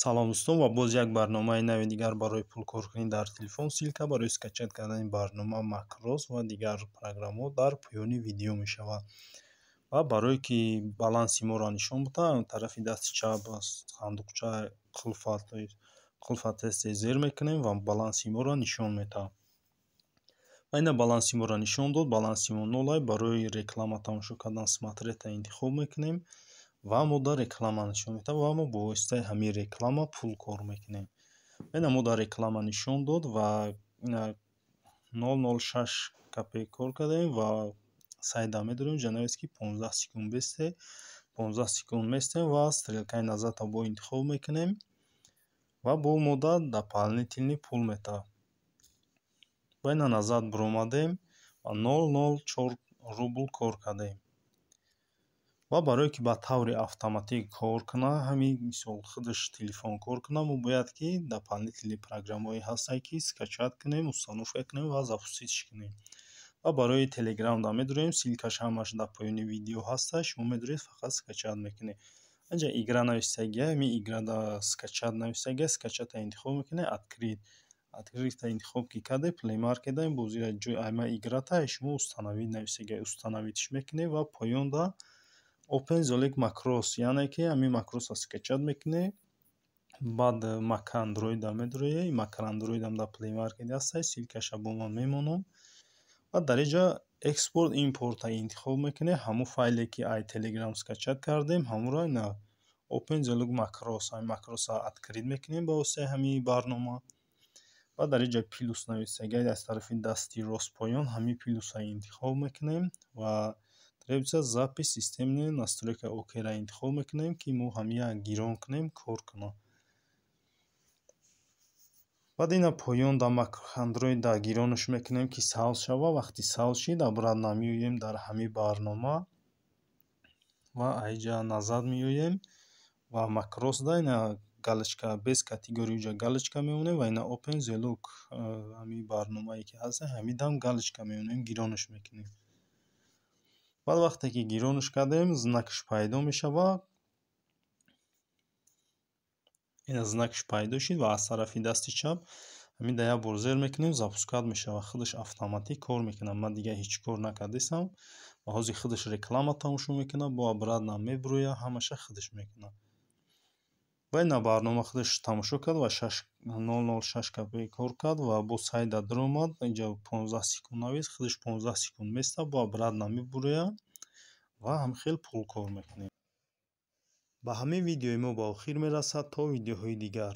Салом, дӯстон, ва боз як барномаи нави дигар барои пулкоркунӣ дар телефон. Ссылка барои скачать кардани барнома макрос ва дигар программаҳо дар поёни видео мешавад. Ва барое ки баланси моро нишон диҳад, тарафи дасти чап сандуқча қулфа тез-тез зер мекунем ва баланси моро нишон медиҳад. Ва ина баланси моро нишон дод. Баланси мо нолай. Барои реклама тамошо кардан смотреть интихоб мекунем ва мо дар реклама нишон медиҳад ва мо бо воситаи ҳамин реклама пул кор мекунем. Ина мо дар реклама нишон дод ва ина 0,06 копейк кор кардем ва сайда медорем. Инҷа навист, ки 15 секунд бесте, 15 секунд местем ва стрелкаи назадро бо интихоб мекунем ва бо мода дополнительный пул метавад. Ва ина назад биромадем ва 0,04 рубл кор кардем. Ва барое ки ба таври автоматик кор кунад, ҳамин мисол худаш телефон кор кунад, мо бояд ки дополнительный программаҳое ҳастанд, ки скачать кунем, установка кунем ва запустить кунем. Ва барои Телеграм да медорем, ссылкаш ҳамаш дар поёни видео ҳаста, шумо медоред, фақат скачать мекунед. Инҷа игра навистагия, ҳамин игра да скачать навистагия, скачатьа интихоб мекунед, открыть. Открытьа интихоб ки кардед, Play Market ин бозиро ҷои айма играта шумо установить навистагия, установитьш мекунед ва поёнда Open Zelec Macros, яъне ки ҳамин макросро скачать мекунед. Баъд Мака Андроида медороед, Мака Андроидам дар Play Market ҳаста, ссылкаша бо ман мемонам. Ва дар инҷа экспорт импорта интихоб мекунед, ҳамон файле ки ай Telegram скачать кардем, ҳамонро ина Open Zelec Macros, ҳамин макросро открыть мекунем ба воситаи ҳамин барнома. Ва дар инҷа плюс навистагия, аз тарафи дасти рост поён ҳамин плюсро интихоб мекунем ва требуется запись системная настройка окейро интихоб мекунем, ки мо ҳамин гирон кунем, кор кунад. Баъд ина поён дар Андроид дар гиронаш мекунем, ки сабз шавад. Вақти сабз шид, обратно меоем дар ҳамин барнома ва айҷа назад меоем ва макрос да ина галочка без категория уҷа галочка мемонем ва ина Open Zeluk, ҳамин барномае ки ҳаст, ҳамин галочка мемонем, гиронаш мекунем. Баъд вақте ки гиронаш кардем, знакаш пайдо мешавад. Ина знакаш пайдо шид ва аз тарафи дасти чап ҳамин да як бор зер мекунем, запускать мешавад, худаш автоматик кор мекунад. Ман дигар ҳеҷ кор накардесам ва ҳозир худаш реклама тамошо мекунад, бо обратно мебурояд, ҳамаша худаш мекунад. Ва ина барнома худаш тамошо кард ва 0,06 копейк кор кард ва бо сайда даромад. Инҷа 15 секунд навист, худаш 15 секунд местад, бо обратно мебурояд ва ҳамин хел пул кор мекунем. Ба ҳамин видеои мо ба охир мерасад. То видеоҳои дигар.